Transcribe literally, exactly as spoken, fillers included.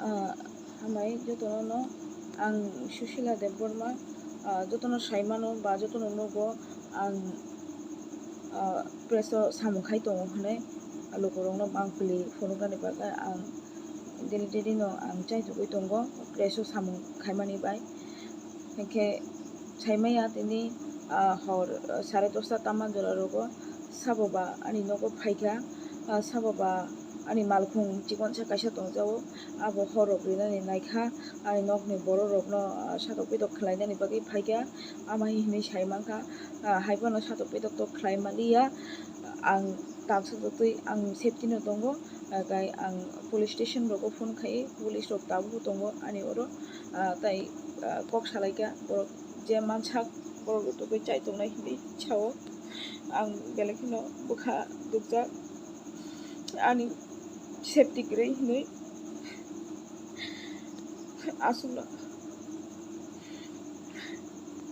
Ah, hambai jotono no ang Susila Debbarma, ah, jotono saimano ba jotono nogo ang, ah, press o samung khai tongo hinui lukurokno mangpili phunuknani bagwi ang daily daily no ang chaitugwi tongo press o samung khaimani bai. Hinkhe saimaya tini, ah, hor, ah, sare dosta tama jora rogo sabo ba ani nogo phaikha, ah, sabo ba ani malkhung chikonsa kaisa tongjago, abo hor rok rinani naikha, ani nokni borok rokno, ah, satok pitok khlainani bagwi phaikha, ama hinwi saimankha, ah, haiphano satok pitok tok khlai manliya, ang taksa totwi ang safety no tongo, ah, kai ang police station rogo phone khai, police rok tabuk tongo ani oro, ah, tai, ah, kok salaikha borok je mansak borok tubui chai tongnai hinwi sao. Ang belai kheno bwkha dukjak ani safety kwrwi hinwi aswkno